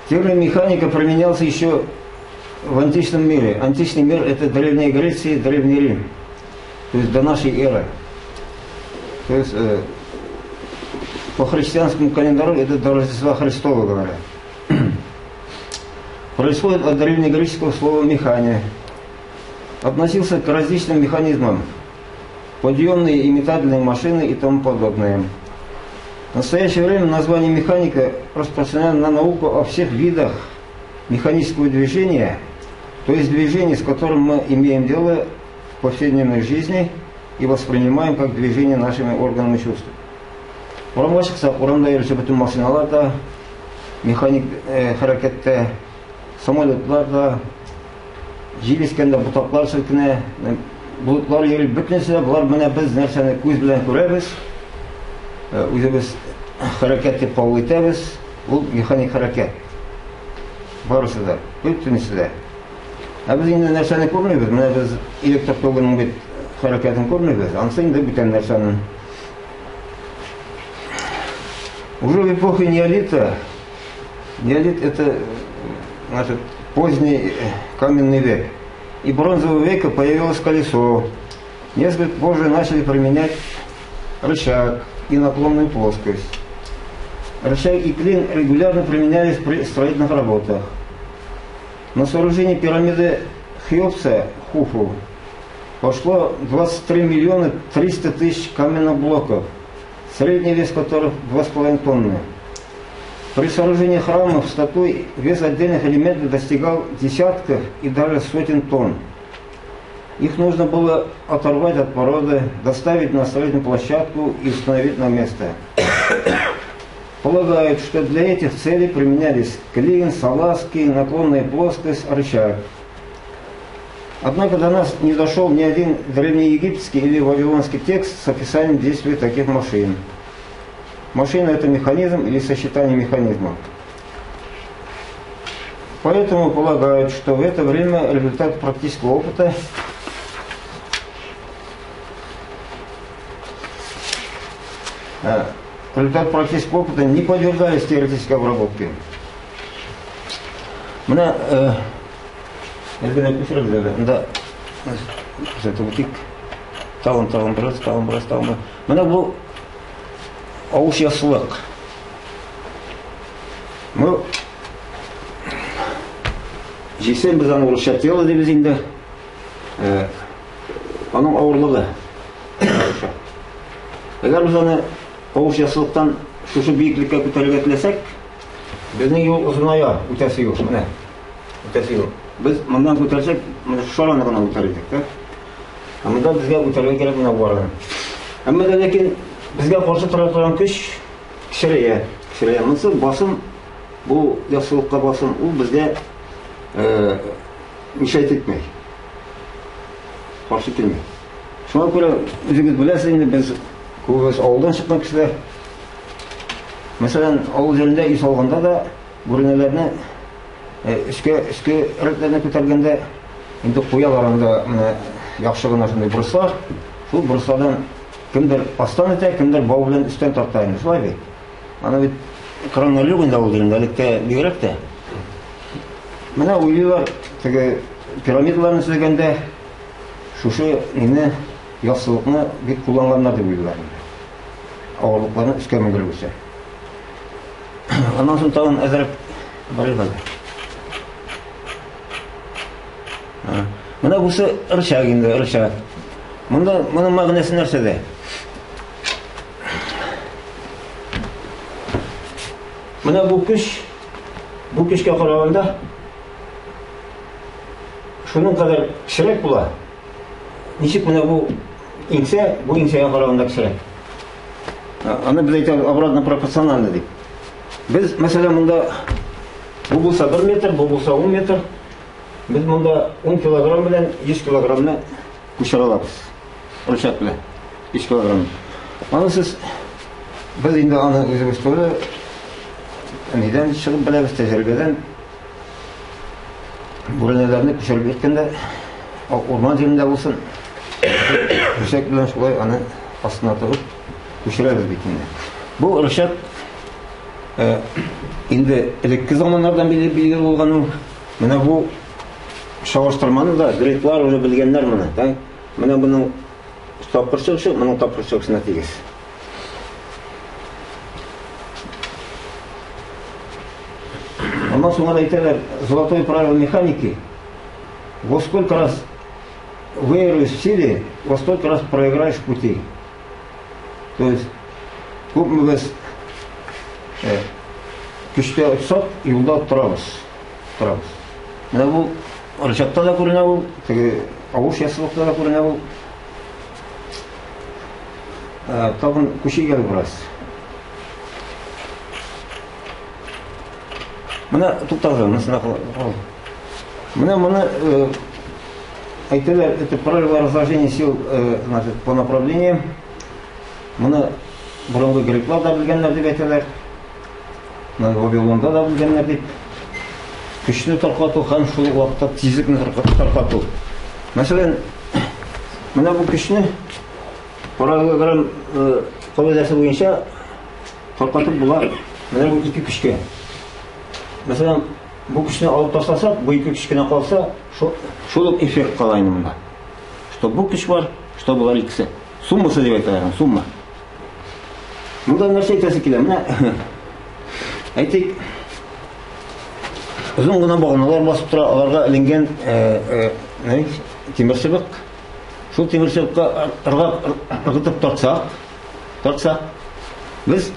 Термин механика применялся еще в античном мире. Античный мир – это Древняя Греция, Древний Рим. То есть до нашей эры. То есть по христианскому календарю это до Рождества Христова, говорят. Происходит от древнегреческого слова «механия». Относился к различным механизмам, подъемные и метательные машины и тому подобное. В настоящее время название механика распространено на науку о всех видах механического движения, то есть движение, с которым мы имеем дело в повседневной жизни и воспринимаем как движение нашими органами чувств. Урамга чыксак, урамда йөрүче бөтен машиналар да механик хәрәкәттә, самолетлар да, җил искәндә ботаклар селкенә, болытлар йөри, бөтенесе дә болар менә без нәрсәне күз белән күрәбез, үзебез хәрәкәт дип кабул итәбез, ул механик хәрәкәт. Барысы да, бөтенесе дә. Ә без инде нәрсәне күрмибез, менә без электр тогының бит хәрәкәтен күрмибез, анысы инде бүтән нәрсәнең. Уже в эпоху неолита, неолит это, значит, поздний каменный век, и бронзового века появилось колесо. Несколько позже начали применять рычаг и наклонную плоскость. Рычаг и клин регулярно применялись при строительных работах. На сооружение пирамиды Хеопса, Хуфу, пошло 23 миллиона 300 тысяч каменных блоков, средний вес которых 2,5 тонны. При сооружении храмов статуй вес отдельных элементов достигал десятков и даже сотен тонн. Их нужно было оторвать от породы, доставить на строительную площадку и установить на место. Полагают, что для этих целей применялись клин, салазки, наклонная плоскость, рычаг. Однако до нас не дошел ни один древнеегипетский или вавилонский текст с описанием действий таких машин. Машина – это механизм или сочетание механизмов. Поэтому полагают, что в это время результат практического опыта не подвергались теоретической обработке. Менә да, тагын тагын бераз, тагын бераз, тагын бераз. Менә бу авыш яссылык. Бу җисем, без аны урысча тело дибез инде. Аның авырлыгы. Әгәр без аны авыш яссылыктан шушы биеклеккә күтәрергә теләсәк, безнең юл озыная, үтәсе юл, менә. Үтәсе юл. Без моннан күтәрсәк, менә шушы араны гына үтәр идек, да? Ә монда безгә үтәргә кирәк менә бу араны. Әмма дә ләкин безгә каршы тора торган көч кечерәя, кечерәя. Монысы басым, бу яссылыкка басым, ул безгә мешать итмей. Каршы килми. Шуңа күрә үзегез беләсез инде, без күбебез авылдан чыккан кешеләр. Мәсәлән, авыл җирендә өй салганда да бүрәнәләрне өскә, өске рәтләрне күтәргәндә инде куялар анда менә яхшы гына шундый бруслар. Шул бруслардан кемдер астан итә, кемдер бау белән өстән тарта инде. Шулай бит. Аны бит краннар юк инде авыл җирендә, электә бигрәк тә. Менә уйлыйлар, теге пирамидаларны төзегәндә шушы мине яссылыкны бик кулланганнар дип уйлыйлар инде. Авырлыкларны өскә менгерү өчен. Аннан соң тагын әзрәк барыйк әле. Менә бусы рычаг инде, рычаг. Монда моның мәгънәсе нәрсәдә? Менә бу көч, бу көчкә караганда шуның кадәр кечерәк була. Ничек менә бу иңсә, бу иңсәгә караганда кечерәк. Аны без әйтәбез обратно пропорционально дип. Без, мәсәлән, монда бу булса 1 метр, бу булса 10 метр. Без монда 10 килограмм белән 100 килограммны күчерә алабыз. Рычаг белән 100 килограмм. Аны сез без инде аны үзебез туры нидән чыгып беләбез, тәҗрибәдән. Бүрәнәләрне күчереп йөрткәндә, урман җирендә булсын, рычаг белән шулай аны астына тыгып күчерәбез бит инде. Бу рычаг Инде элекке заманнардан бирле билгеле булган ул. Менә бу чагыштырманы да греклар уже белгәннәр моны. Да? Менә моның тапкыр чыгышы, моның тапкыр чыгышына тигез. Аннан соң әйтәләр, золотое правило механики. Во сколько раз выиграешь в силе, во столько раз проиграешь в пути. То есть, күпме без көчтә отсак, юлда торабыз. Торабыз. Менә бу рычагта да күренә ул, теге авыш яссылыкта да күренә ул. Тагын күчик әле бераз. Менә туктагыз, монысына кал. Менә моны әйтәләр, это правило разложения сил, значит, по направлениям. Моны борынгы греклар да белгәннәр дип әйтәләр. Моны Вавилонда да белгәннәр дип. Көчне таркату һәм шул ук вакытта тизлекне таркату. Мәсәлән, менә бу көчне параллелограмм кагыйдәсе буенча таркатып була. Менә бу ике көчкә. Мәсәлән, бу көчне алып ташласак, бу ике көч кенә калса, шул ук эффект кала инде монда. Что бу көч бар, что болар икесе. Суммасы дип әйтәләр, сумма. Монда нәрсә әйтәсе килә? Менә әйтик, озын гына баганалар басып тора, аларга эленгән тимер чыбык. Шул тимер чыбыкка ыргак ыргытып тартсак, тартсак, без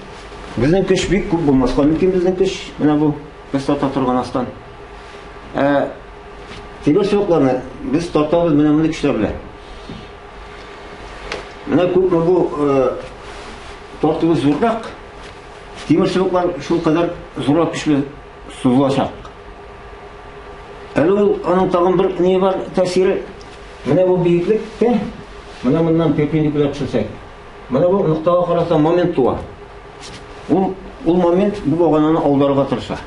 безнең көч бик күп булмаска мөмкин, безнең көч менә бу без тарта торган астан. Ә тимер чыбыкларны без тартабыз менә мондый көчләр белән. Менә күпме бу тартуы зуррак, тимер чыбыклар шул кадәр зуррак көчле сузылачак. Әле ул аның тагын бер ни бар тәэсире. Менә бу биеклектә, менә моннан перпендикуляр төшерсәк, менә бу ноктага карата момент туа. Ул ул момент бу багананы аударырга тырыша.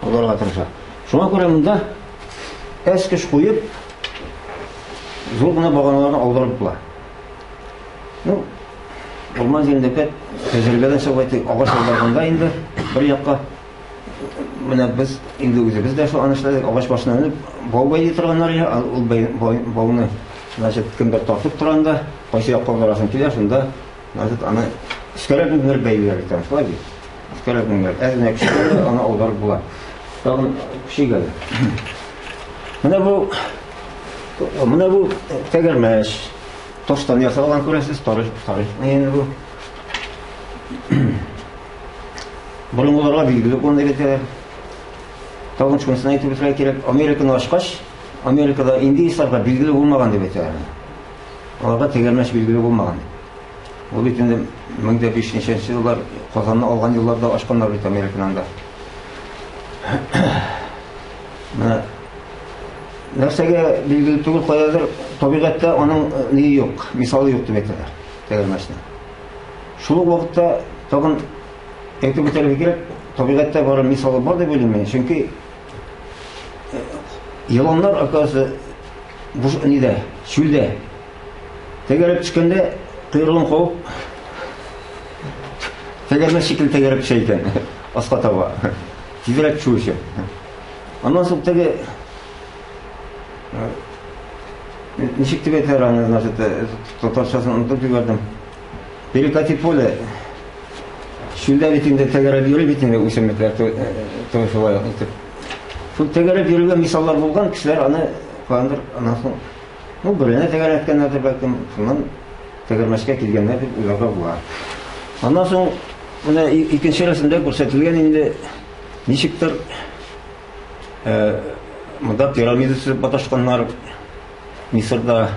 Аударырга тырыша. Шуңа күрә монда әз көч куеп, зур гына баганаларны аударып була. Ну, урман җирендә опять тәҗрибәдән чыгып әйтик, агач аударганда инде бер якка менә без инде үзебез дә шул аны эшләдек, агач башына менеп бау бәйли торганнар иде, ул бауны, значит, кемдер тартып торганда, кайсы якка аударасың килә, шунда, значит, аны өскәрәк менеп бәйлиләр икән, шулай бит. Өскәрәк менеп, әз генә көч аны аударып була. Тагын күчик әле. Менә бу тәгәрмәч. Таштан ясалган күрәсез, тарих, тарих инде бу. Борынгыларга билгеле булган дип әйтәләр. Тагын шунысын әйтеп үтәргә кирәк, Американы ачкач, Америкада индейцларга билгеле булмаган дип әйтәләр. Аларга тәгәрмәч билгеле булмаган. Ул бит инде 1500 еллар Казанны алган елларда ачканнар бит Американы анда. Менә нәрсәгә билгеле түгел, каядыр табигатьтә аның ние юк, мисалы юк дип әйтәләр тәгәрмәчнең. Шул ук вакытта тагын әйтеп үтәргә кирәк, табигатьтә бары мисалы бар дип уйлыйм мин, чөнки еланнар, оказывается, буш нидә, чүлдә тәгәрәп төшкәндә койрыгын кабып тәгәрмәч шикелле тәгәрәп төшә икән аска таба. Тизрәк төшү өчен. Аннан соң теге ничек дип әйтәләр аны, значит, татарчасын онытып җибәрдем. Перекати поле. Чүлдә бит инде тәгәрәп йөри бит инде үсемлекләр шулай итеп. Шул тәгәрәп йөргән мисаллар булган, кешеләр аны каяндыр аннан соң, ну, беренә тәгәрәткәннәрдер бәлкем, шуннан тәгәрмәчкә килгәннәр дип уйларга була. Аннан соң менә икенче рәсемдә күрсәтелгән инде ничектер монда пирамида төзеп маташканнар Мисырда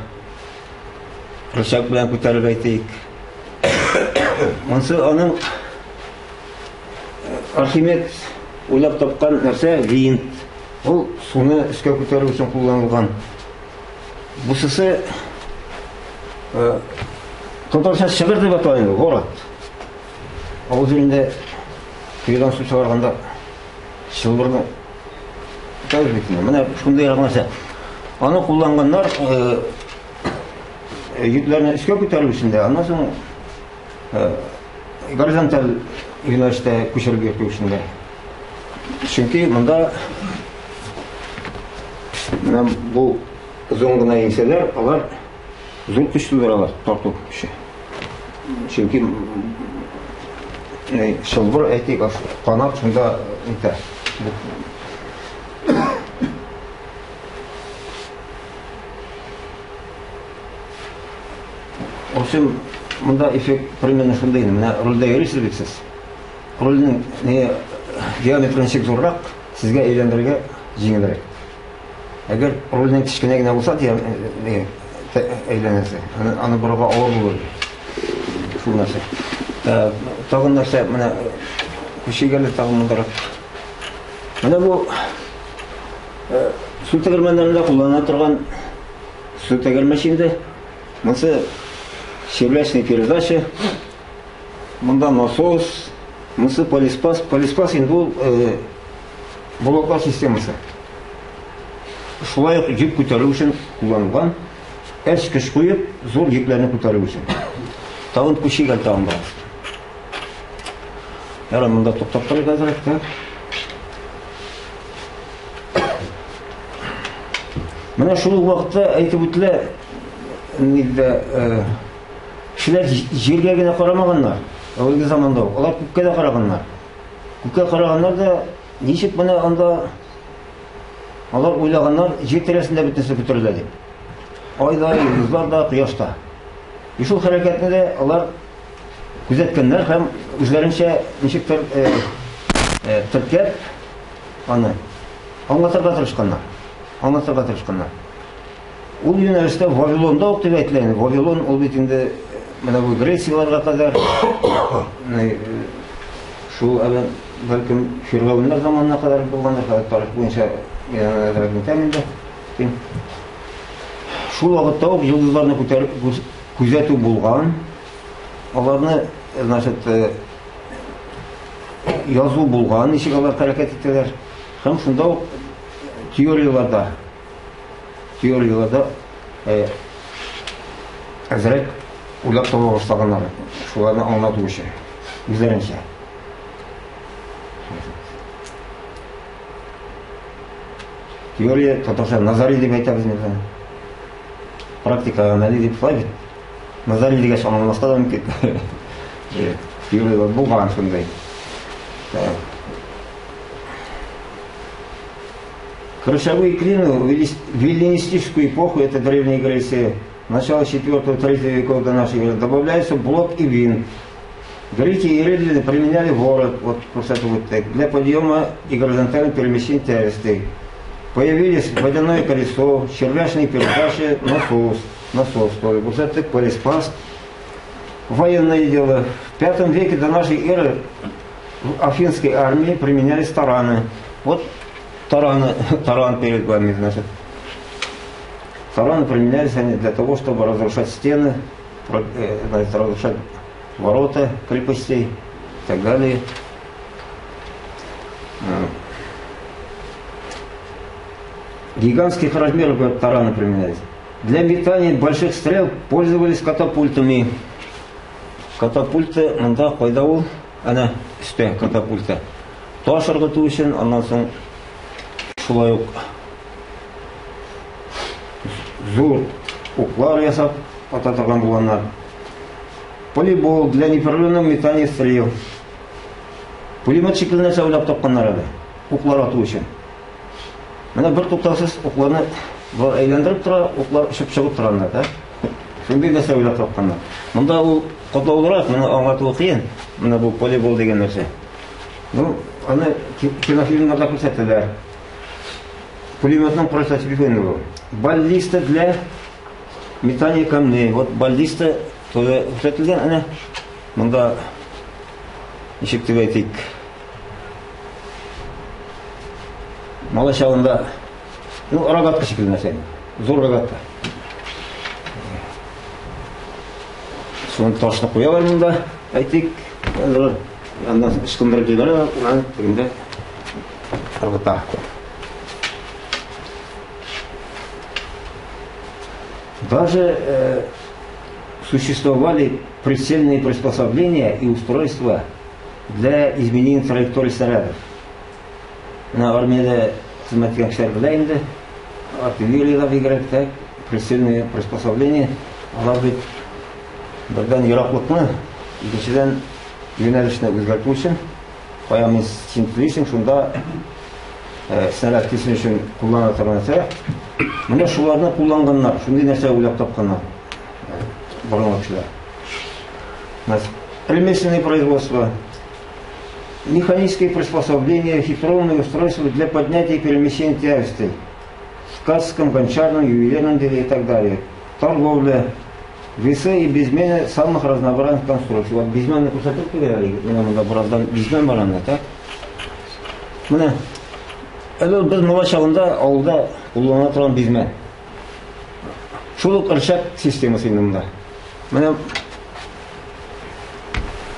рычаг белән күтәреп әйтик. Монсы аның Архимед уйлап тапкан нәрсә винт. Ул суны өскә күтәрү өчен кулланылган. Бусысы татарча чыгыр дип атала инде, город. Авыл җирендә коедан су чыгарганда чылбырны тәү бит инде. Менә шундый нәрсә. Аны кулланганнар йөкләрне өскә күтәрү өчен дә, аннан соң горизонталь юнәлештә күчереп йөртү өчен дә. Чөнки монда менә бу озын гына иңсәләр, алар зур көч тудыралар, тарту көче. Чөнки чылбыр әйтик, канат шунда итә. В общем, монда эффект примерно шундый инде. Менә рульдә йөрисез бит сез. Рульнең не диаметры ничек зуррак, сезгә әйләндерергә җиңелрәк. Әгәр рульнең кечкенә генә булса, әйләнәсе, аны борырга авыр булыр. Шул нәрсә. Тагын нәрсә, менә күчик әле тагын мондарак. Менә бу су тегермәннәрендә куллана торган су тегермәч инде. Монысы червячный передача. Монда насос, монысы полиспас. Полиспас инде ул блоклар системасы. Шулай ук йөк күтәрү өчен кулланылган. Әз көч куеп, зур йөкләрне күтәрү өчен. Тагын күчик әле тагын бераз. Ярар, монда туктап торыйк әзрәк тә. Менә шул ук вакытта әйтеп үтелә, нидә кешеләр җиргә генә карамаганнар. Әүвәлге заманда ук. Алар күккә дә караганнар. Күккә караганнар да, ничек менә анда алар уйлаганнар, җир тирәсендә бөтенесе күтәрелә дип. Ай да, йолдызлар да, кояш та. И шул хәрәкәтне дә алар күзәткәннәр һәм үзләренчә ничектер теркәп аны аңлатырга тырышканнар. Аңлатырга тырышканнар. Ул юнәлештә Вавилонда ук дип әйтелә инде. Вавилон ул бит инде менә бу Грецияләргә кадәр шул әле бәлкем фиргавеннәр заманына кадәр булгандыр, хәзер тарих буенча мин аны әзрәк үтәм инде. Шул вакытта ук йолдызларны күтәреп күзәтү булган. Аларны, значит, язу булган, ничек алар хәрәкәт итәләр. Һәм шунда ук теорияләрдә теорияләрдә әзрәк уйлап таба башлаганнар. Шуларны аңлату өчен үзләренчә. Теория татарча назари дип әйтәбез инде. Практика гамәли дип шулай бит. Назари дигәч аңламаска да мөмкин. Теория булган шундый. Крышевые клины в эллинистическую эпоху, это Древняя Греция, начало 4-3 веков до нашей эры, добавляются блок и винт. Греки и римляне применяли ворот, вот просто это вот так, для подъема и горизонтального перемещения тяжестей. Появились водяное колесо, червячные передачи, насос, насос, то есть вот это полиспаст. Военное дело. В V веке до нашей эры в афинской армии применялись тараны. Вот тараны, таран перед вами, значит. Тараны применялись они для того, чтобы разрушать стены, значит, разрушать ворота крепостей и так далее. Гигантских размеров, говорят, тараны применялись. Для метания больших стрел пользовались катапультами. Катапульты, монда кайда ул? Әнә, өстә катапульта. Таш ыргыту өчен, аннан соң шулай ук зур уклар ясап ата торган булганнар. Полибол для непрерывного метания стрел. Пулемет шикелле нәрсә уйлап тапканнар әле. Уклар ату өчен. Менә бер туктаусыз укларны болар әйләндереп тора, уклар очып чыгып тора анда, да? Шундый нәрсә уйлап тапканнар. Монда ул катлаулырак, моны аңлатуы кыен. Менә бу полибол дигән нәрсә. Ну, аны кинофильмнарда күрсәтәләр. Пулеметның прототипы инде бу. Баллиста для метания камней. Вот баллиста тоже күрсәтелгән, әнә. Монда ничек дип әйтик, малай чагында, ну, рогатка шикелле нәрсә инде. Зур рогатка. Шуны ташны куялар монда, әйтик, аннан ычкындырып җибәрәләр, аны тегендә ыргыта. Даже существовали прицельные приспособления и устройства для изменения траектории снарядов. Менә армиядә хезмәт иткән кешеләр белә инде. Артиллериядә бигрәк тә прицельные приспособления. Алар бит бердән ераклыкны, икенчедән юнәлешне үзгәртү өчен, кая мин син телисең, шунда снаряд килсен өчен куллана торган нәрсә. Менә шуларны кулланганнар, шундый нәрсә уйлап тапканнар борынгы кешеләр. Ремесленное производство, механические приспособления, хитроумные устройства для поднятия и перемещения тяжестей в ткацком, гончарном, ювелирном деле и так далее. Торговля, весы и безмены самых разнообразных конструкций. Вот безмены күрсәтеп түгел әле, менә монда бераздан безмен бар анда, так? Менә әле без бала чагында авылда куллана торган безмен. Шул ук ырчак системасы инде монда. Менә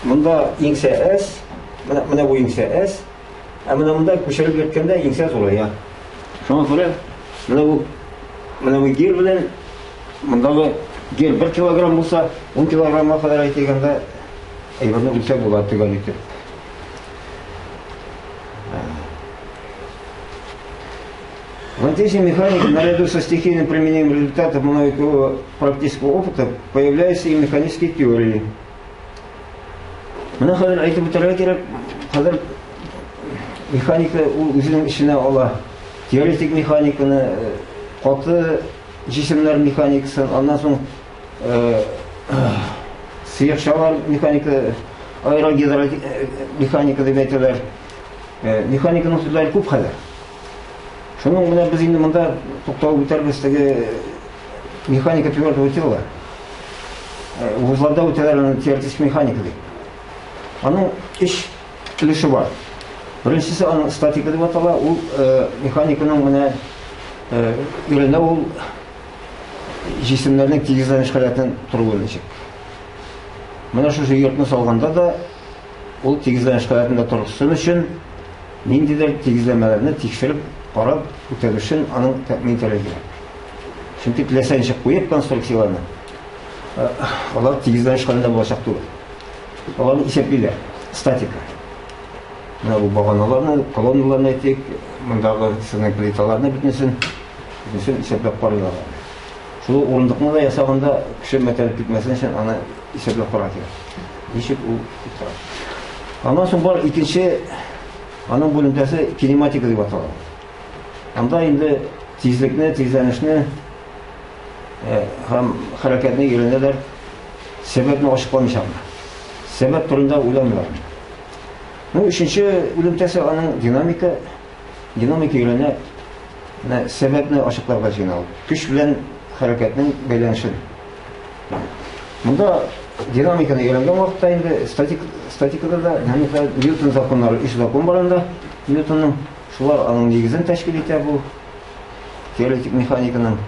монда иңсә әз, менә бу иңсә әз, ә менә монда күчереп йөрткәндә иңсә зурая. Шуңа күрә менә бу гер белән мондагы гер 1 килограмм булса, 10 килограммга кадәр әйтелгәндә әйберне үлчәп була төгәл итеп. В античной механике, наряду со стихийным применением результатов многовекового практического опыта, появляются и механические теории. Менә хәзер әйтеп үтәргә кирәк, хәзер механика ул үзенең эченә ала теоретик механиканы, каты җисемнәр механикасын, аннан соң сыекчалар механика, аэрогидромеханика дип әйтәләр. Механиканың төрләре күп хәзер. Шуның менә без инде монда тукталып үтәрбез теге механика твердого тела. Вузларда үтәләр аны теоретический механика дип. Аның өч өлеше бар. Беренчесе аның статика дип атала, ул механиканың менә өйрәнә ул җисемнәрнең тигезләнеш халәтен торуы ничек. Менә шушы йортны салганда да ул тигезләнеш халәтендә торсын өчен ниндидер тигезләмәләрне тикшереп, карап, үтәлешен аның тәэмин итәргә кирәк. Чөнки теләсә ничек куеп конструкцияләрне, алар тигезләнеш хәлендә булачак түгел. Аларны исәплиләр. Статика. Менә бу баганаларны, колонналарны әйтик, мондагы сезнең плиталарны бөтенесен исәпләп карыйлар. Шул урындыкны да ясаганда кеше мәтәлеп китмәсен өчен аны исәпләп карарга кирәк. Ничек ул тора. Аннан соң бар икенче аның бүлемтәсе кинематика дип атала. Анда инде тизлекне, тизләнешне һәм хәрәкәтне өйрәнәләр. Сәбәпне ачыкламыйча гына. Сәбәп турында уйламыйлар. Ну, өченче үлемтәсе аның динамика. Динамика өйрәнә. Менә сәбәпне ачыкларга җыена ул. Көч белән хәрәкәтнең бәйләнешен. Монда динамиканы өйрәнгән вакытта инде статикада да динамика Ньютон законнары, өч закон бар анда Ньютонның. Шулар аның нигезен тәшкил итә бу теоретик механиканың.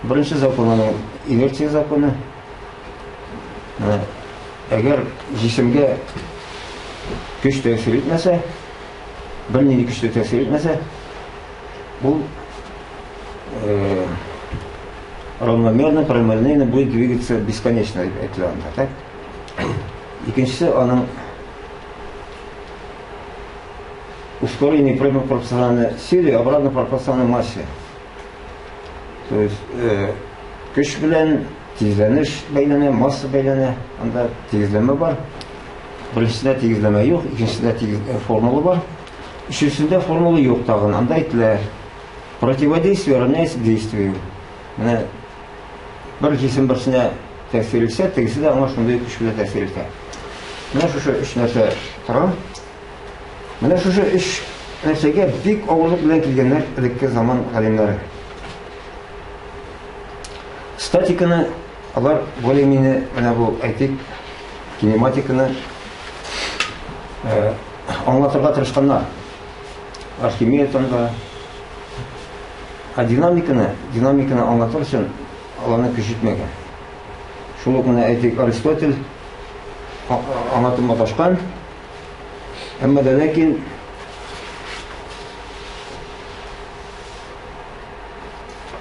Беренче закон аның инерция законы. Әгәр җисемгә көч тәэсир итмәсә, бернинди көч тә тәэсир итмәсә, ул равномерно, прямолинейно будет двигаться бесконечно, дип әйтелә анда, так? Икенчесе аның ускорение прямо пропорционально силе, обратно пропорционально массе. То есть көч белән тизләнеш бәйләнә, масса бәйләнә, анда тигезләмә бар. Беренчесендә тигезләмә юк, икенчесендә формула бар. Өченчесендә формула юк тагын. Анда әйтелә, противодействие равняется действию. Менә бер җисем берсенә тәэсир итсә, тегесе дә аңа шундый көч белән тәэсир итә. Менә шушы өч нәрсә тора. Менә шушы өч нәрсәгә бик авырлык белән килгәннәр элекке заман галимнәре. Статиканы алар более-менее, менә бу әйтик, кинематиканы аңлатырга тырышканнар. Архимед анда. Ә динамиканы аңлатыр өчен аларны көч җитмәгән. Шул ук менә әйтик, Аристотель аңлатып маташкан. Әмма дә ләкин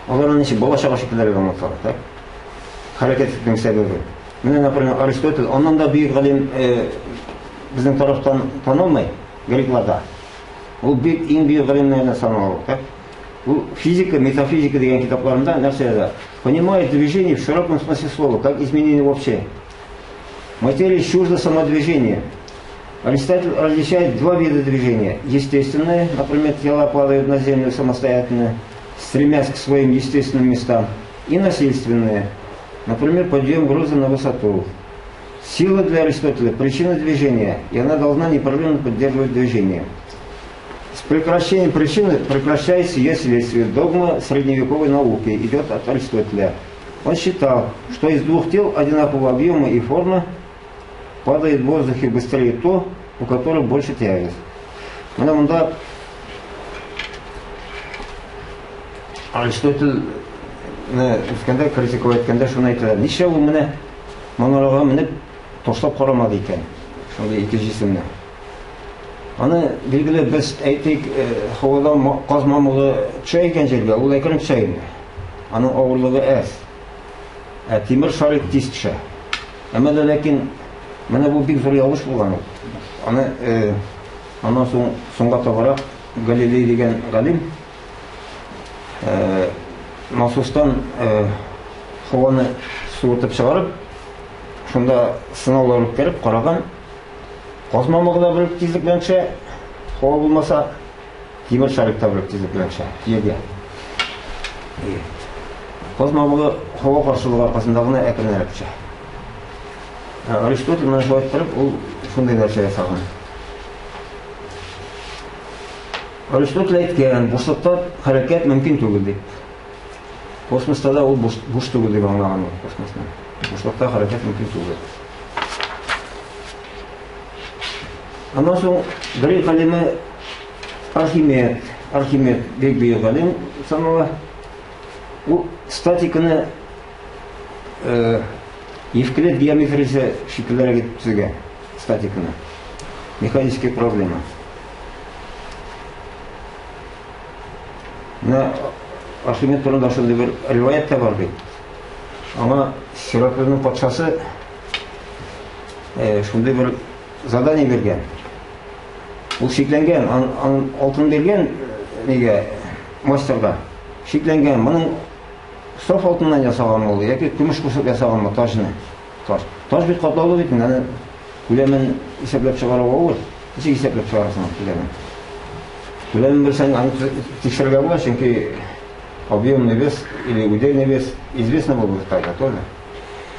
алар аны ничек бала чага шикелле аңлаталар, так? Хәрәкәт итүнең сәбәбе. Менә, например, Аристотель, аннан да бөек галим безнең тарафтан танылмый, грекларда. Ул бик иң бөек галимнәрдән санала. Так? Ул физика, метафизика дигән китапларында нәрсә яза? Понимает движение в широком смысле слова, как изменение вообще. Материя чужда самодвижение. Аристотель различает два вида движения. Естественное, например, тела падают на землю самостоятельно, стремясь к своим естественным местам, и насильственное, например, подъем груза на высоту. Сила для Аристотеля – причина движения, и она должна непрерывно поддерживать движение. С прекращением причины прекращается ее следствие. Догма средневековой науки идет от Аристотеля. Он считал, что из двух тел одинакового объема и формы падает в воздухе быстрее то, у которого больше тяжесть. Менә монда Аристотель үскәндә критиковать иткәндә шуны әйтәләр. Нишләп ул менә манарага менеп ташлап карамады икән? Шундый ике җисемне. Аны билгеле без әйтик, һавадан каз мамыгы төшә икән җиргә, ул әкрен төшә инде. Аның авырлыгы әз. Ә тимер шарик тиз төшә. Әмма дә ләкин менә бу бик зур ялгыш булган ул. Аны аннан соң соңга табарак Галилей дигән галим насостан һаваны суыртып чыгарып, шунда сынаулар үткәреп караган. Каз мамыгы да бер тизлек белән төшә, һава булмаса, тимер шарик та бер тизлек белән төшә җиргә. Каз мамыгы һава каршылыгы аркасында гына әкренрәк төшә. Аристотель менә шулай иттереп, ул шундый нәрсә ясаган. Аристотель әйткән, бушлыкта хәрәкәт мөмкин түгел дип. Космоста да ул буш, буш түгел дип аңлаган ул космосны. Бушлыкта хәрәкәт мөмкин түгел. Аннан соң грек галиме Архимед, Архимед бик бөек галим санала. Ул статиканы э, Евклид геометриясе шикеллерәк итеп төзегән статиканы. Механическая проблема. Менә Архимед турында шундый бер риваять тә бар бит. Аңа Сиракузның патшасы э, шундый бер задание биргән. Ул шикләнгән, ан, ан, алтын биргән э, нигә мастерга. Шикләнгән, моның саф алтыннан ясаган ул яки көмеш кушып ясаганмы ташны. Таш. Таш бит катлаулы бит, аны күләмен исәпләп чыгару авыр. Ничек исәпләп чыгарасың аны күләмен? Күләмен белсәң, аны тикшерергә була, чөнки объемный вес или удельный вес известно было бы тогда тоже.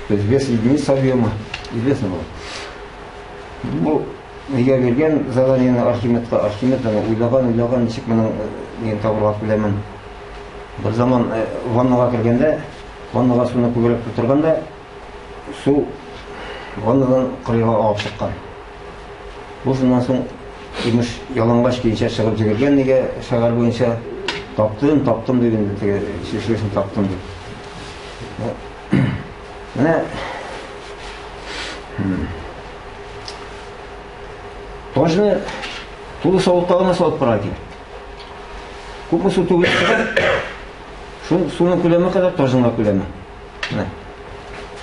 То есть вес единиц объема известно было. Бу нигә биргән заданиене Архимедка, Архимед аны уйлаган, уйлаган, ничек моның нигә табырга күләмен. Бер заман ваннага кергәндә, ваннага суны күбрәк тутырганда, су ваннадан кырыйга агып чыккан. Бу шуннан соң имеш ялангач көенчә чыгып йөгергән нигә шәһәр буенча таптым, таптым дип инде теге чишелешен таптым дип. Менә ташны тулы савытка гына салып кара кирәк. Күпме су түгелеп чыга, шул суның күләме кадәр ташның да күләме. Менә.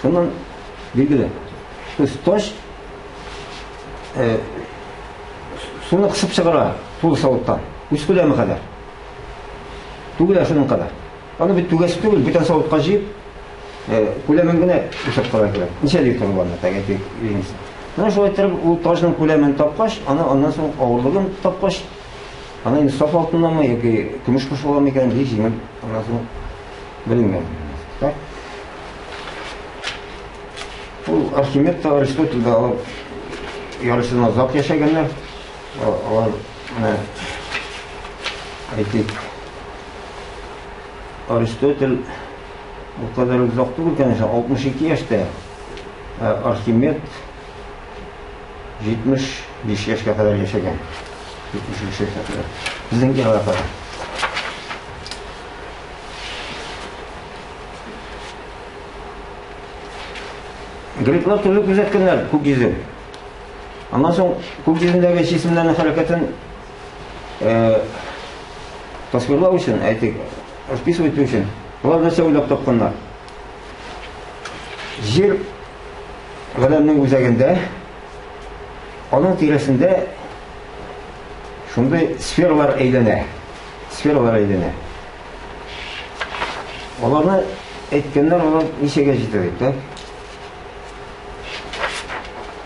Шуннан билгеле. То есть таш э, суны кысып чыгара тулы савыттан. Үз күләме кадәр. Түгелә шуның кадәр. Аны бит түгәсе түгел, бүтән савытка җыеп, э, күләмен генә үлчәп карарга кирәк. Ничә литр ул анда, так әйтик, Менә шулай иттереп, ул ташның күләмен тапкач, аны аннан соң авырлыгын тапкач, аны инде саф алтыннанмы яки көмеш кушылганмы икән, бик җиңел аннан соң беленгән. Так. Ул Архимед та, Аристотель дә алар ярысыннан озак яшәгәннәр. Алар менә әйтик, Аристотель ул кадәр озак түгел, конечно, 62 яшьтә. Ә Архимед 75 яшькә кадәр яшәгән. 75 яшькә кадәр. Безнең эрага кадәр. Греклар төрле күзәткәннәр күк йөзен. Аннан соң күк йөзендәге җисемнәрнең хәрәкәтен э, тасвирлау өчен, әйтик, расписывать итү өчен, алар нәрсә уйлап тапканнар? Җир галәмнең үзәгендә, аның тирәсендә Шундый сфералар әйләнә. Сфералар әйләнә. Аларны әйткәннәр, алар ничәгә җитә дип, да?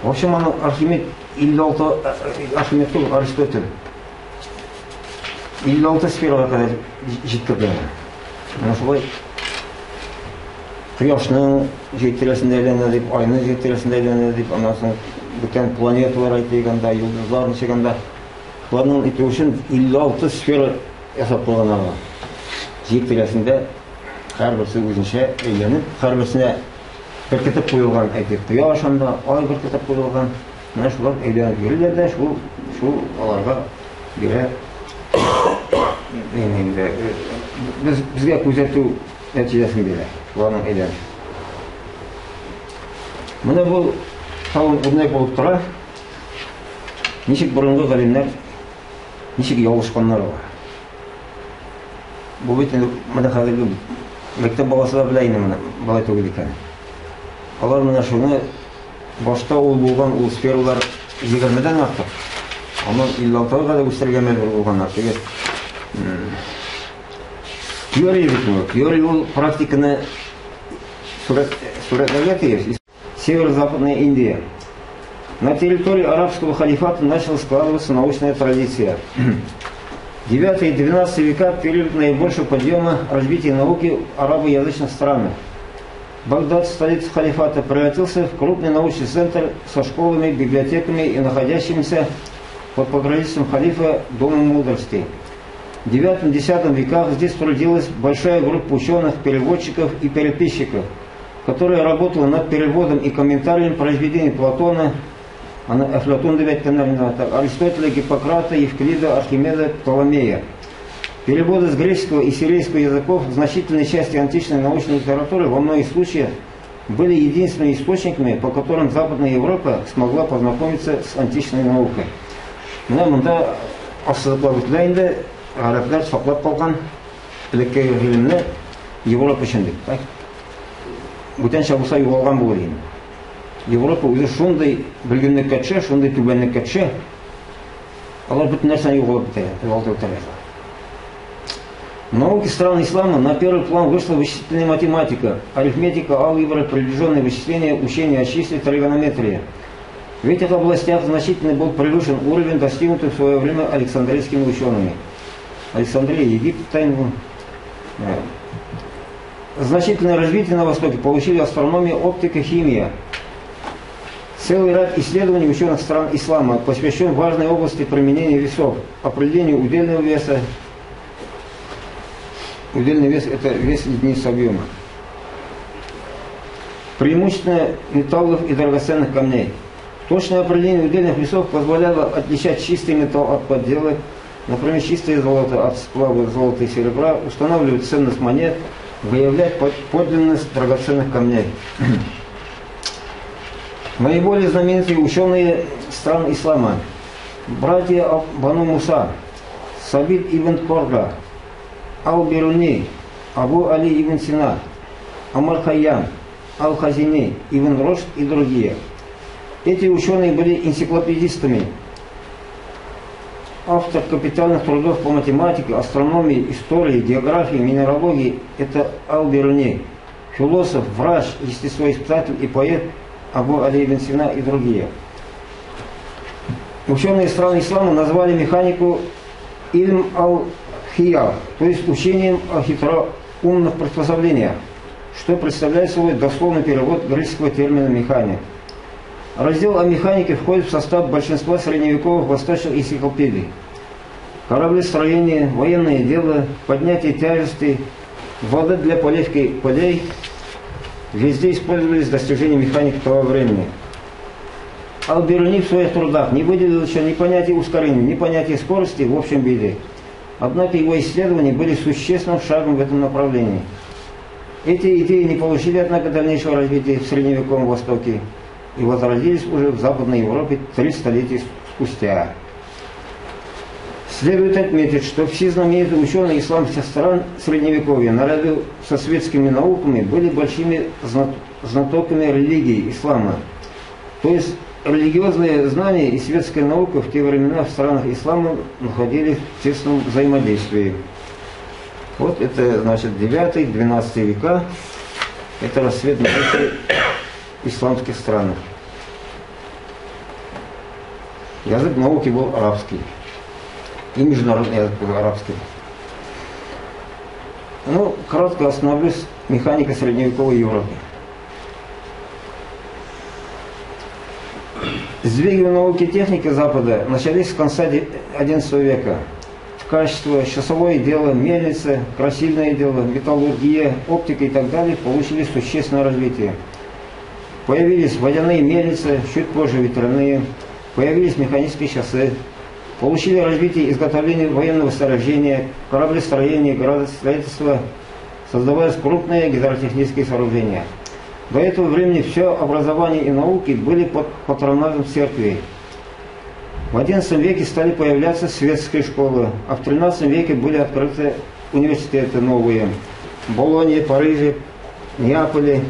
В общем, аны Архимед 56, Архимед түгел, Аристотель 56 сферага кадәр җиткерде. Менә шулай Кояшның җир тирәсендә әйләнә дип, айның җир тирәсендә әйләнә дип, аннан соң бүтән планеталар әйтик анда, йолдызлар ничек анда. Шуларның итү өчен 56 сфера ясап куйганнар алар. Җир тирәсендә һәрберсе үзенчә әйләнеп, һәрберсенә беркетеп куелган, әйтик, кояш анда, ай беркетеп куелган. Менә шулар әйләнеп йөриләр дә, шул, шул аларга бирә. Инде без безгә күзәтү нәтиҗәсен бирә. Шуларның әйләнеше. Менә бу тагын үрнәк булып тора. Ничек борынгы галимнәр ничек ялгышканнар алар. Бу бит инде менә хәзерге мәктәп баласы да белә инде моны, болай түгел икән. Алар менә шуны башта ул булган ул сфералар 20-дән артык. Аннан 56-га кадәр үстерергә мәҗбүр булганнар. Теге теория бит ул. Теория ул практиканы сурәтләргә тиеш. Северо-Западная Индия. На территории арабского халифата начала складываться научная традиция. 9 и 12 века период наибольшего подъема развития науки в арабоязычных странах. Багдад, столица халифата, превратился в крупный научный центр со школами, библиотеками и находящимся под покровительством халифа Домом мудрости. В IX-X веках здесь трудилась большая группа ученых, переводчиков и переписчиков, которая работала над переводом и комментарием произведений Платона, Афлатон Аристотеля, Гиппократа, Евклида, Архимеда, Птоломея. Переводы с греческого и сирийского языков в значительной части античной научной литературы во многих случаях были единственными источниками, по которым Западная Европа смогла познакомиться с античной наукой. Менә монда ассызыклап үтелә инде, гарәпләр саклап калган элеккеге гыйлемне Европа өчен дип. Так? Бүтәнчә булса югалган булыр инде. Европа үзе шундый бөлгенлеккә төшә, шундый түбәнлеккә төшә. Алар бөтен нәрсәне югалып бетә, югалтып бетәләр. Науки стран ислама на первый план вышла вычислительная математика, арифметика, алгебра, приближенные вычисления, учение о числе, тригонометрия. В этих областях значительно был превышен уровень, достигнутый в свое время александрийскими учеными. Александрия, Египет, тайну. Значительное развитие на Востоке получили астрономия, оптика, химия. Целый ряд исследований ученых стран ислама посвящен важной области применения весов, определению удельного веса. Удельный вес – это вес единиц объема. Преимущественно металлов и драгоценных камней. Точное определение удельных весов позволяло отличать чистый металл от подделок, например, чистое золото от сплава золота и серебра, устанавливать ценность монет, выявлять подлинность драгоценных камней. Наиболее знаменитые ученые стран ислама – братья Бану Муса, Сабит ибн Корга, Ал-Бируни, Абу Али ибн Сина, Амар Хайям, Ал-Хазини, Ибн Рошд и другие. Эти ученые были энциклопедистами. Автор капитальных трудов по математике, астрономии, истории, географии, минералогии – это Ал-Бируни, философ, врач, естествоиспытатель и поэт Абу Али ибн Сина и другие. Ученые стран ислама назвали механику Ильм ал-Хиял, то есть учением о хитроумных приспособлениях, что представляет собой дословный перевод греческого термина «механик». Раздел о механике входит в состав большинства средневековых восточных энциклопедий. Кораблестроение, военное дело, поднятие тяжестей, вода для поливки полей везде использовались достижения механики того времени. Ал-Бируни в своих трудах не выделил еще ни понятия ускорения, ни понятия скорости в общем виде. Однако его исследования были существенным шагом в этом направлении. Эти идеи не получили, однако, дальнейшего развития в средневековом Востоке и возродились уже в Западной Европе 3 столетия спустя. Следует отметить, что все знаменитые ученые исламских стран Средневековья, наряду со светскими науками, были большими знатоками религии ислама, то есть Религиозные знания и светская наука в те времена в странах ислама находились в тесном взаимодействии. Вот это, значит, 9-12 века, это рассвет науки в исламских странах. Язык науки был арабский. И международный язык был арабский. Ну, кратко остановлюсь механика средневековой Европы. Сдвиги в науке и технике Запада начались с конца XI века. Ткачество, часовое дело, мельница, красильное дело, металлургия, оптика и так далее получили существенное развитие. Появились водяные мельницы, чуть позже ветряные, появились механические часы, получили развитие изготовления военного снаряжения, кораблестроения, градостроительства, создаваясь крупные гидротехнические сооружения. До этого времени все образование и науки были под патронажем церкви. В XI веке стали появляться светские школы, а в XIII веке были открыты университеты новые. В Болонье, Париже, Неаполе,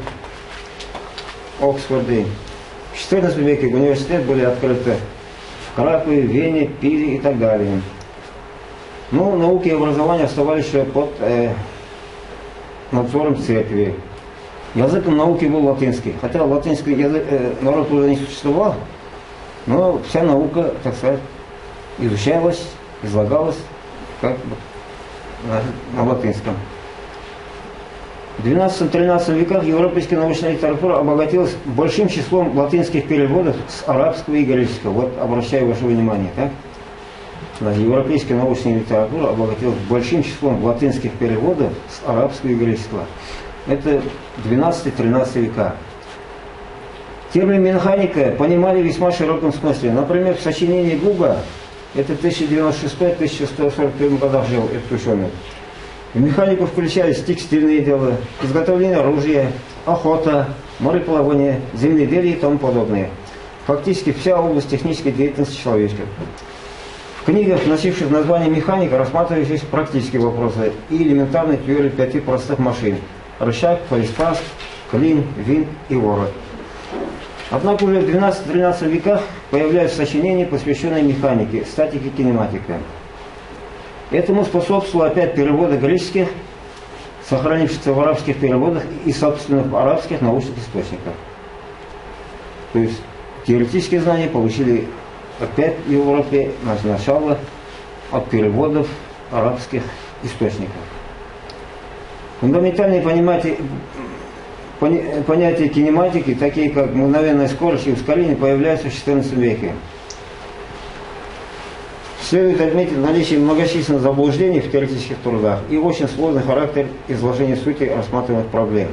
Оксфорде. В XIV веке университеты были открыты в Кракове, Вене, Пизе и так далее. Но науки и образование оставались еще под надзором церкви. Языком науки был латинский. Хотя латинский язык, народ уже не существовал, но вся наука, так сказать, изучалась, излагалась как бы на латинском. В XII-XIII веках европейская научная литература обогатилась большим числом латинских переводов с арабского и греческого. Вот обращаю ваше внимание, так? Европейская научная литература обогатилась большим числом латинских переводов с арабского и греческого. Это XII-XIII века. Термин «механика» понимали в весьма широком смысле. Например, в сочинении Гуга, это 1096-1141 годах жил этот ученый, в механику включались текстильные дела, изготовление оружия, охота, мореплавание, земледелие и тому подобное. Фактически вся область технической деятельности человечества. В книгах, носивших название «механика», рассматривались практические вопросы и элементарные теории пяти простых машин – рычаг, полиспаст, клин, винт и ворот. Однако уже в XII-XIII веках появляются сочинения, посвященные механике, статике и кинематике. Этому способствовало опять переводы греческих, сохранившихся в арабских переводах и, собственно, в арабских научных источниках. То есть теоретические знания получили опять в Европе начало от переводов арабских источников. Фундаментальные понятия кинематики, такие как мгновенная скорость и ускорение, появляются в XIV веке. Следует отметить наличие многочисленных заблуждений в теоретических трудах и очень сложный характер изложения сути рассматриваемых проблем.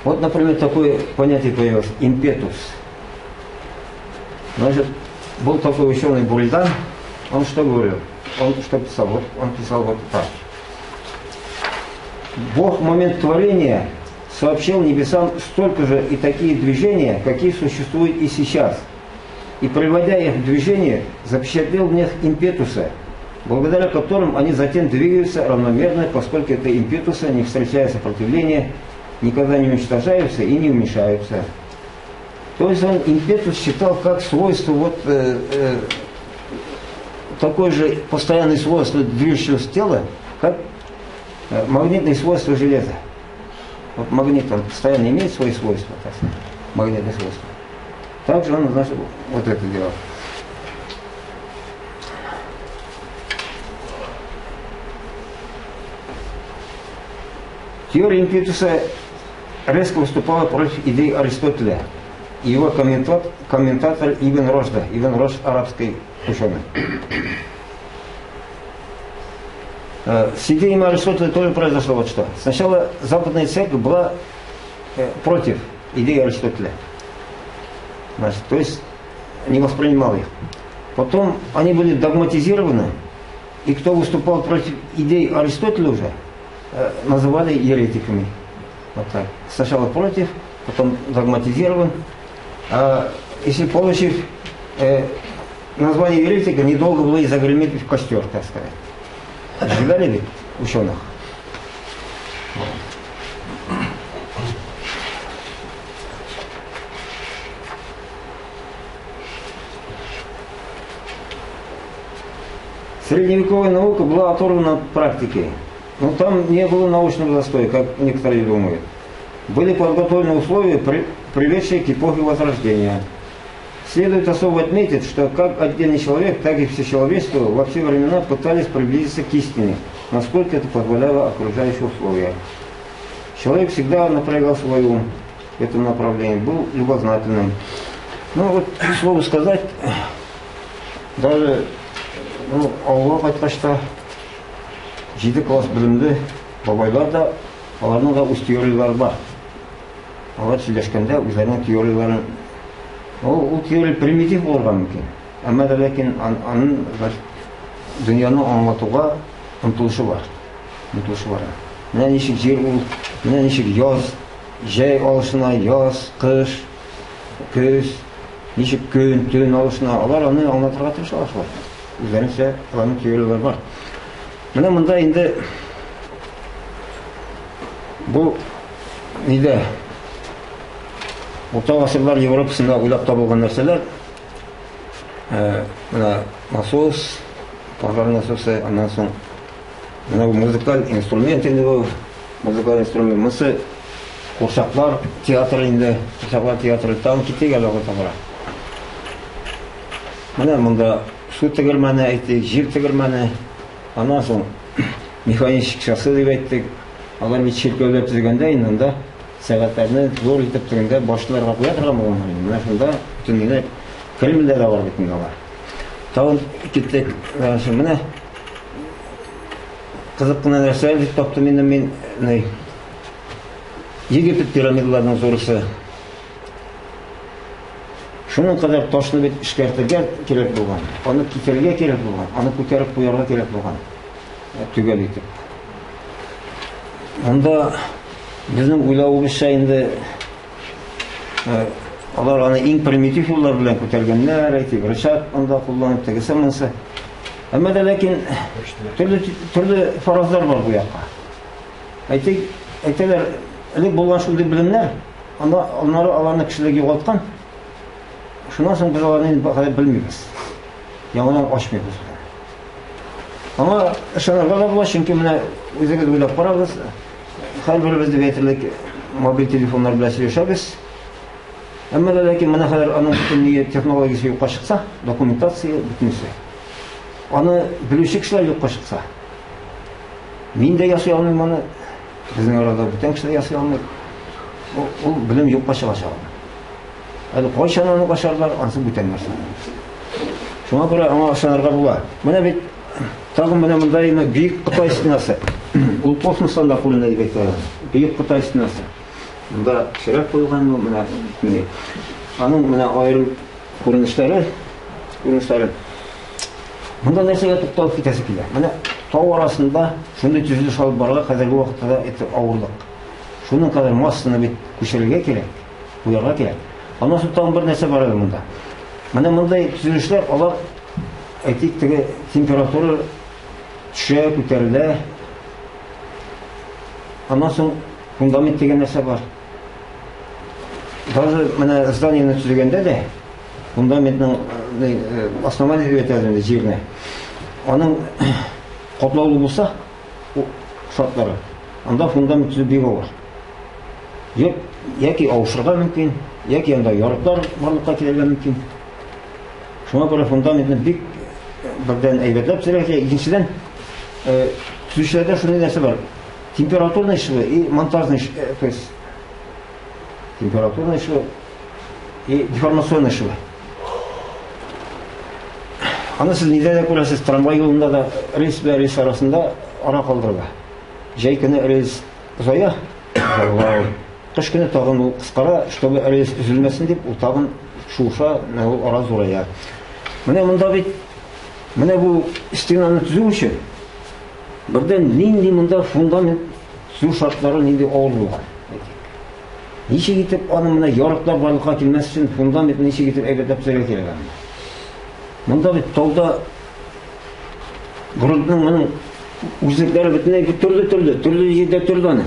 Вот, например, такое понятие появилось – импетус. Значит, был такой ученый Бульдан, он что говорил? Он что писал? Вот, он писал вот так. Бог в момент творения сообщил небесам столько же и такие движения, какие существуют и сейчас. И, приводя их в движение, запечатлел в них импетусы, благодаря которым они затем двигаются равномерно, поскольку это импетусы, не встречая сопротивления, никогда не уничтожаются и не уменьшаются. То есть он импетус считал как свойство, вот такое же постоянное свойство движущегося тела, как магнитные свойства железа. Вот магнит, он постоянно имеет свои свойства, так сказать, магнитные свойства. Также он, значит, вот это делал. Теория импетуса резко выступала против идей Аристотеля и его комментатор Ибн Рожда, Ибн Рожд арабский ученый. С идеями Аристотеля тоже произошло вот что. Сначала Западная Церковь была против идеи Аристотеля. Значит, то есть не воспринимал их. Потом они были догматизированы, и кто выступал против идей Аристотеля уже, называли еретиками. Вот так. Сначала против, потом догматизирован. А если получив название еретика, недолго было и загреметь в костер, так сказать. Сжигали ли ученых? Средневековая наука была оторвана от практики. Но там не было научного застоя, как некоторые думают. Были подготовлены условия, приведшие к эпохе Возрождения. Следует особо отметить, что как отдельный человек, так и все человечество во все времена пытались приблизиться к истине, насколько это позволяло окружающие условия. Человек всегда напрягал свой ум в этом направлении, был любознательным. Ну вот, к слову сказать, даже авылга кайткач та җиде класс белемле бабайлар да, аларның да үз теорияләре бар. Алар сөйләшкәндә үзләренең теорияләрен, ул теория примитив булырга мөмкин. Әмма дә ләкин аның дөньяны аңлатуга омтылышы бар. Омтылышы бар. Менә ничек җир ул, менә ничек яз, җәй алышына, яз, кыш, көз, ничек көн, төн алышына, алар аны аңлатырга тырышалар шулай. Үзләренчә аларның теорияләре бар. Менә монда инде бу нидә Урта гасырлар Европасында уйлап табылган нәрсәләр. Менә насос, пожар насосы, аннан соң менә бу музыкаль инструмент инде бу, музыкаль инструмент. Монысы курчаклар театры инде, курчаклар театры. Тагын китик әле алга таба. Менә монда су тегермәне әйттек, җир тегермәне. Аннан соң механический часы дип әйттек. Алар бит чиркәүләр төзегәндә инде анда сәгатьләрне зур итеп тегендә башларга куя торган булганнар инде. Менә шунда бөтенләй Кремльдә дә бар бит инде алар. Тагын киттек. Менә кызык кына нәрсә дип таптым инде мин. Египет пирамидаларының зурысы. Шуның кадәр ташны бит эшкәртергә кирәк булган, аны китерергә кирәк булган, аны күтәреп куярга кирәк булган. Төгәл итеп. Монда безнең уйлавыбызча инде алар аны иң примитив юллар белән күтәргәннәр, әйтик, рычаг анда кулланып, тегесе монысы. Әмма дә ләкин төрле төрле фаразлар бар бу якка. Әйтик, әйтәләр, элек булган шундый белемнәр, анда аннары аларны кешелек югалткан. Шуннан соң без аларны инде хәзер белмибез. Яңадан ачмыйбыз. Аңа ышанырга да була, чөнки менә үзегез уйлап карагыз, һәрберебез дип әйтерлек мобиль телефоннар белән сөйләшәбез. Әмма дә ләкин менә хәзер аның бөтен нигә технологиясе юкка чыкса, документация бөтенесе. Аны белүче кешеләр юкка чыкса, мин дә ясый алмыйм аны, безнең арада бүтән кеше дә ясый алмый. Ул белем юкка чыгачак. Әле кайчан аны ачарлар, анысы бүтән нәрсә. Шуңа күрә аңа ышанырга була. Менә бит тагын менә монда инде Бөек Кытай стенасы. Ул космостан да күренә дип әйтәләр. Бөек Кытай стенасы. Монда кешеләр куелган бу менә ни. Аның менә аерым күренешләре, күренешләре. Монда нәрсәгә тукталып китәсе килә? Менә тау арасында шундый төзелеш алып барырга хәзерге вакытта да это авырлык. Шуның кадәр массаны бит күчерергә кирәк, куярга кирәк. Аннан соң тагын бер нәрсә бар әле монда. Менә мондай төзелешләр, алар, әйтик, теге температура төшә, күтәрелә. Аннан соң фундамент дигән нәрсә бар. Даже менә зданиене төзегәндә дә фундаментның основание дип әйтәбез инде җирне. Аның катлаулы булса, шартлары, анда фундамент төзү бик авыр. Йорт яки авышырга мөмкин, яки анда ярыклар барлыкка килергә мөмкин. Шуңа күрә фундаментны бик бердән әйбәтләп төзергә кирәк. Икенчедән, төзүчеләрдә шундый нәрсә бар. Температурный швы и монтажный, то есть температурный швы и деформационный швы. Аны сез нидә дә күрәсез, трамвай юлында да рельс белән рельс арасында ара калдырыла. Җәй көне рельс озая, кыш көне тагын ул кыскара, чтобы рельс өзелмәсен дип, ул тагын шуыша, менә ул ара зурая. Менә монда бит, менә бу стенаны төзү өчен бердән нинди монда фундамент төзү шартлары нинди авыр булган. Ничек итеп аның менә ярыклар барлыкка килмәс өчен фундаментны ничек итеп әйбәтләп төзергә кирәк аны. Монда бит тауда грунтның моның үзлекләре бөтенләй төрле-төрле, төрле җирдә төрле аны.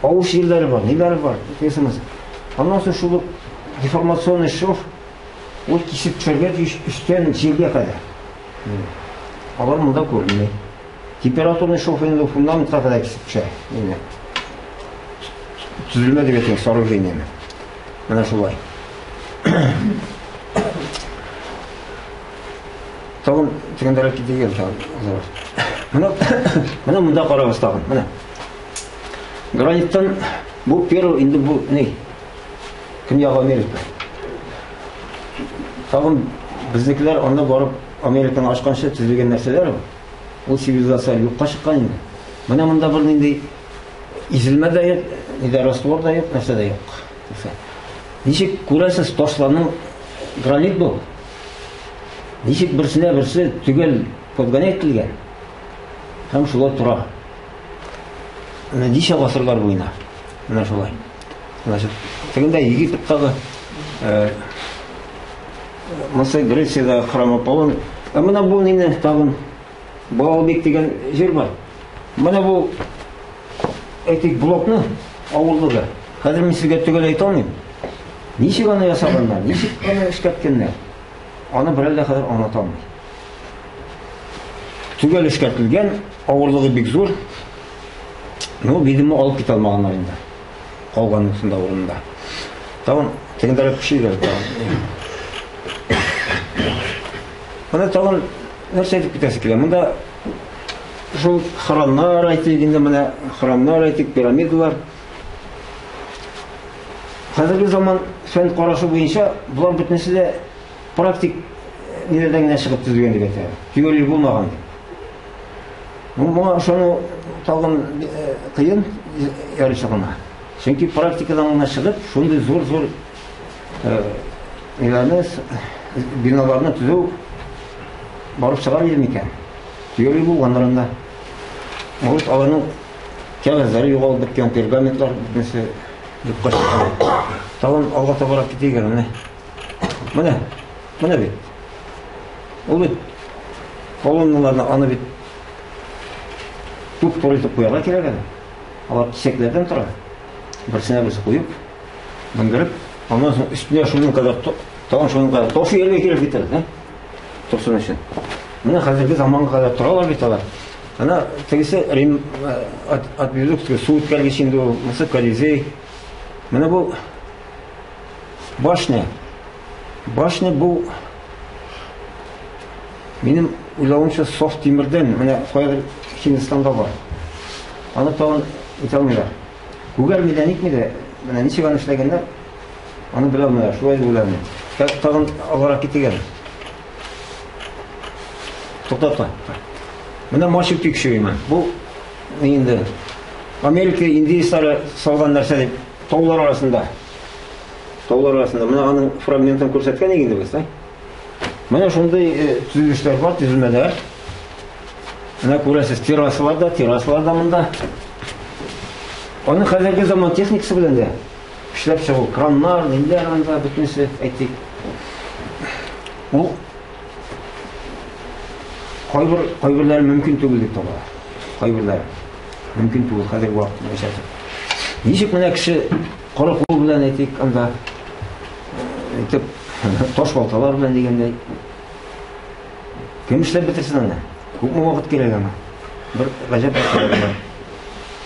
Авыш җирләре бар, ниләре бар, тесіміз. Аннан соң шул деформационный шов ул кисеп төшәргә тиеш өстән җиргә кадәр. Алар монда күренми. Температурный шов инде фундаментка кадәр кисеп төшә. Инде. Төзелмә дип әйтик, сооружениене. Менә шулай. Тагын тегендәрәк китик әле тагын. Менә менә монда карагыз тагын. Менә. Граниттан бу первый инде бу ни? Көньяк Америка. Тагын безнекеләр анда барып Американы ачканчы төзелгән нәрсәләр ул. Ул цивилизация юкка чыккан инде. Менә монда бернинди изелмә дә юк, ни дә раствор да юк, нәрсә дә юк. Ничек күрәсез, ташларның гранит бу. Ничек берсенә берсе төгәл подгонять ителгән һәм шулай тора. Менә ничә гасырлар буена. Менә шулай. Значит, тегендә Египеттагы э, Мысы Грециядә храм Аполлон. Ә менә бу нине тагын Балалбек дигән җир бар. Менә бу әйтик блокны авырлыгы. Хәзер мин сезгә төгәл әйтә алмыйм. Ничек аны ясаганнар, ничек аны эшкәрткәннәр? Аны берәү дә хәзер аңлата алмый. Төгәл эшкәртелгән, авырлыгы бик зур. Ну, видимо, алып китә алмаганнар инде. Калган шунда урынында. Тагын тегендәрәк көчәйгән тагын. Менә тагын нәрсә әйтеп китәсе килә. Монда шул храмнар әйтик инде менә храмнар әйтик, пирамидалар. Хәзерге заман фән карашы буенча болар бөтенесе дә практик ниләрдән генә чыгып төзелгән дип әйтә. Теория булмаган дип. Ну, моңа ышану тагын э, кыен ярыйсы гына. Чөнки практикадан гына чыгып, шундый зур-зур э, ниләрне, биналарны төзү барып чыгар иде микән? Теория булганнар анда. Может, аларның кәгазьләре югалып беткән, пергаментлар бөтенесе юкка чыккан. Тагын алга табарак китик әле, менә. Менә, менә бит. Ул бит колонналарны аны бит туп-туры итеп куярга кирәк әле. Алар кисәкләрдән тора. Берсенә берсе куеп, менгереп, аннан соң өстенә шуның кадәр тагын шуның кадәр таш өяргә кирәк бит әле, торсын өчен. Менә хәзерге заманга кадәр торалар бит алар. Ана тегесе Рим акведук су үткәргеч инде ул, монысы Колизей. Менә бу башня. Башня бу минем уйлавымча саф тимердән, менә кайдыр Һиндстанда бар. Аны тагын итә алмыйлар. Күгәрми дә нитми дә, менә ничек аны эшләгәннәр, аны белә алмыйлар, шулай дип уйлыйм. Тагын алгарак китик әле. Туктат. Менә Мачу Пикчу имә. Бу инде Америка индейцлары салган нәрсә дип таулар арасында. Таулар арасында. Менә аның фрагментын күрсәткән идек инде без, ә? Менә шундый э, төзелешләр бар, төзелмәләр. Менә күрәсез, террасалар да, террасалар да монда. Аны хәзерге заман техникасы белән дә эшләп чыгу, краннар, ниләр анда бөтенесе, әйтик. Ул кайбер кайберләре мөмкин түгел дип табалар. Кайберләре мөмкин түгел хәзерге вакыт буенча. Ничек менә кеше коры кул белән әйтик анда әйтеп таш балталар белән дигәндәй. Кем эшләп бетерсен аны? Күпме вакыт кирәк аңа? Бер гаҗәп нәрсә.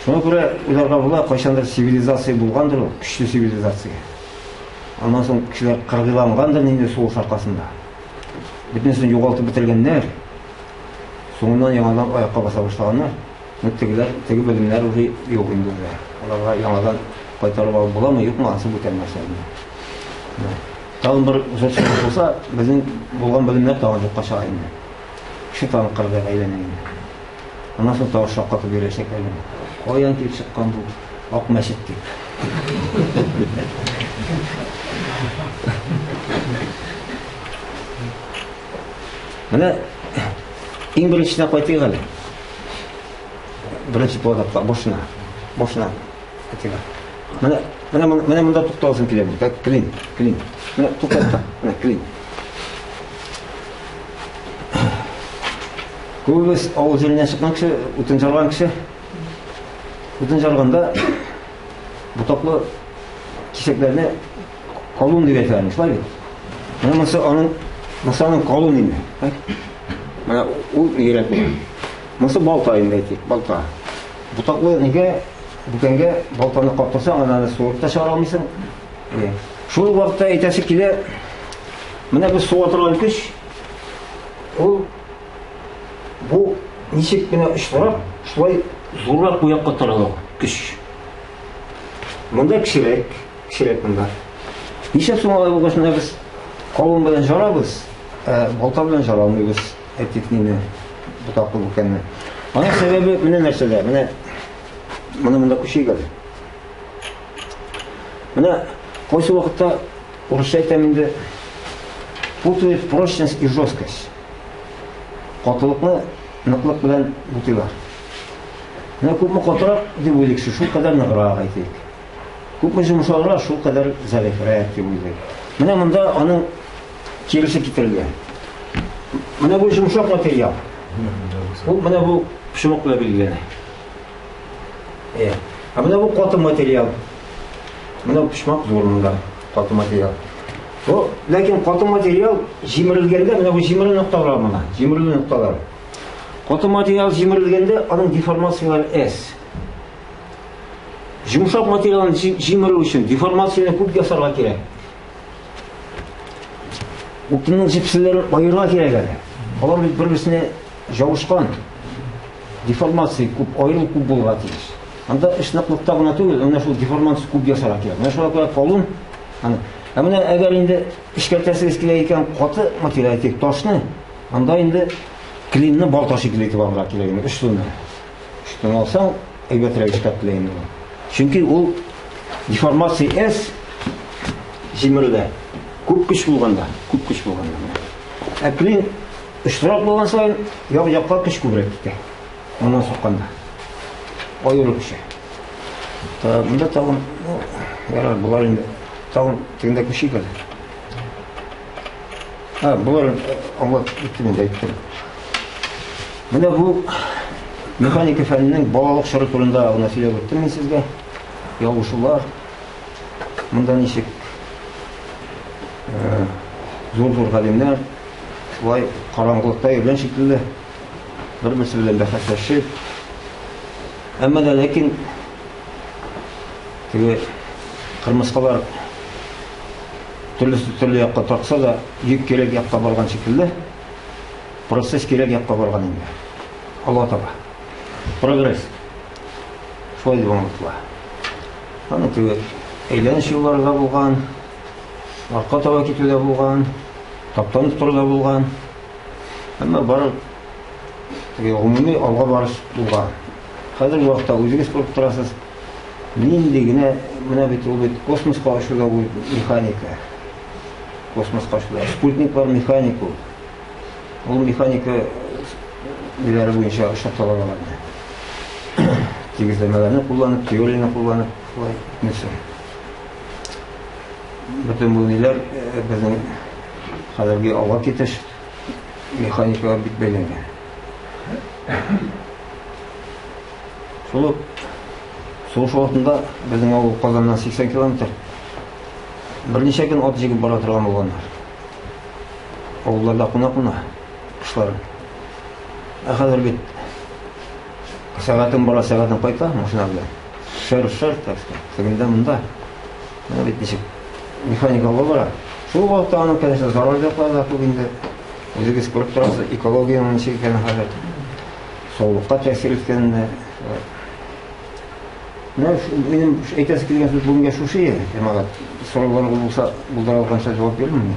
Шуңа күрә уйларга була, кайчандыр цивилизация булгандыр ул, көчле цивилизация. Аннан соң кешеләр кыргыйлангандыр инде сугыш аркасында. Бөтенесен югалтып бетергәннәр. Соңыннан яңадан аякка баса башлаганнар. Ну, тегеләр, теге белемнәр уже юк инде уже. Аларга яңадан кайтарып алып буламы, юкмы, анысы бүтән нәрсә инде. Тагын бер зур сугыш булса, безнең булган белемнәр тагын юкка чыга инде. Кеше тагын кыргыйга әйләнә инде. Аннан соң тагын шаккатып йөрәчәкләр инде. Каян килеп чыккан бу ак мәчет дип. Менә иң беренчесенә кайтыйк әле. Беренче плакатка башына. Башына. Кайтыйк. Менә менә менә монда тукталасым килә. Так, клин, клин. Менә туктат. Менә клин. Күбебез авыл җиреннән чыккан кеше, утын жарган кеше. Утын жарганда ботаклы кисәкләрне колун дип әйтәләр, шулай бит? Менә монысы аның, монысы аның колун инде. Так? Менә ул нигерәк була. Монысы балта инде әйтик, балта. Ботаклы нигә бүкәнгә балтаны каптырсаң, аны суырып та чыгара алмыйсың. Шул ук вакытта әйтәсе килә, менә без суга торган көч, ул бу ничек кенә очлырак, шулай зуррак бу якка тарала көч. Монда кечерәк, кечерәк монда. Нишләп соң алай булгач, менә без кавын белән жарабыз, ә балта белән жара алмыйбыз, әйтик нине, ботаклы бүкәнне. Аның сәбәбе менә нәрсәдә, менә моны монда күчерик әле. Менә кайсы вакытта урысча әйтәм инде, путают прочность и жесткость. Катылыкны ныклык белән бутыйлар. Менә күпме катырак дип уйлыйк, шул кадәр ныграк әйтик. Күпме йомшаграк, шул кадәр зәгыйфьрәк дип уйлыйк. Менә монда аның киресе китерелгән. Менә бу йомшак материал. Ул менә бу почмак белән билгеләнә. Ә менә бу каты материал. Менә почмак зур монда, каты материал. Бу, ләкин каты материал җимерелгәндә, менә бу җимерелү нокталары моны, җимерелү нокталары. Каты материал җимерелгәндә аның деформацияләре әз. Йомшак материалны җимерү өчен деформацияне күп ясарга кирәк. Утынның җепселләрен аерырга кирәк әле. Алар бит бер-берсенә җабышкан. Деформация күп, аерылу күп булырга тиеш. Анда эш ныклыкта гына түгел, менә шул деформация күп ясарга кирәк. Менә шуңа күрә калын. Ә менә әгәр инде эшкәртәсегез килә икән, каты материал әйтик, ташны, анда инде клинны балта шикелле итеп алырга кирәк инде, очлыны. Очлыны алсаң, әйбәтрәк эшкәртелә инде ул. Чөнки ул деформация әз җимерелә. Күп көч булганда, күп көч булганда. Ә клин очлырак булган саен, як-якка көч күбрәк китә. Моннан сукканда. Аерылып төшә. Так, монда тагын, ну, ярар, болар инде тагын тегендә күчик әле. А, болар аңлап үттем инде, әйттем. Менә бу механика фәненең балалык чоры турында гына сөйләп үттем мин сезгә. Ялгышулар. Монда ничек зур-зур галимнәр шулай караңгылыкта йөргән шикелле бер-берсе белән бәхәсләшеп. Әмма дә ләкин теге кырмыскалар төрлесе төрле якка тартса да, йөк кирәк якка барган шикелле, процесс кирәк якка барган инде. Алга таба. Прогресс. Шулай дип аңлатыла. Аның теге әйләнеш юллары да булган, артка таба китү дә булган, таптанып тору да булган. Әмма бары теге гомуми алга барыш булган. Хәзерге вакытта үзегез күреп торасыз, нинди генә менә бит ул бит космоска очу да бу механика. Космоска очу да. Спутниклар механика ул. Ул механика ниләре буенча очырталар аларны. Тигезләмәләрне кулланып, теорияне кулланып, шулай нәрсә. Бөтен бу ниләр безнең хәзерге алга китеш механикага бик бәйләнгән. Шул ук сугыш вакытында безнең авыл Казаннан 80 километр. Берничә көн ат җигеп бара торган булганнар. Авылларда куна-куна кышларын. Ә хәзер бит сәгатен бара, сәгатен кайта машина белән. Шыр-шыр, так сказать. Тегендә монда. Менә бит ничек механика алга бара. Шул вакытта аның, конечно, зарар яклары да күп инде. Үзегез күреп торасыз, экологиянең ничек икәнен хәзер. Саулыкка тәэсир иткәнен. Менә минем әйтәсе килгән сүз бүгенгә шушы иде, җәмәгать. Сорауларыгыз булса, булдыра алганча җавап бирермен.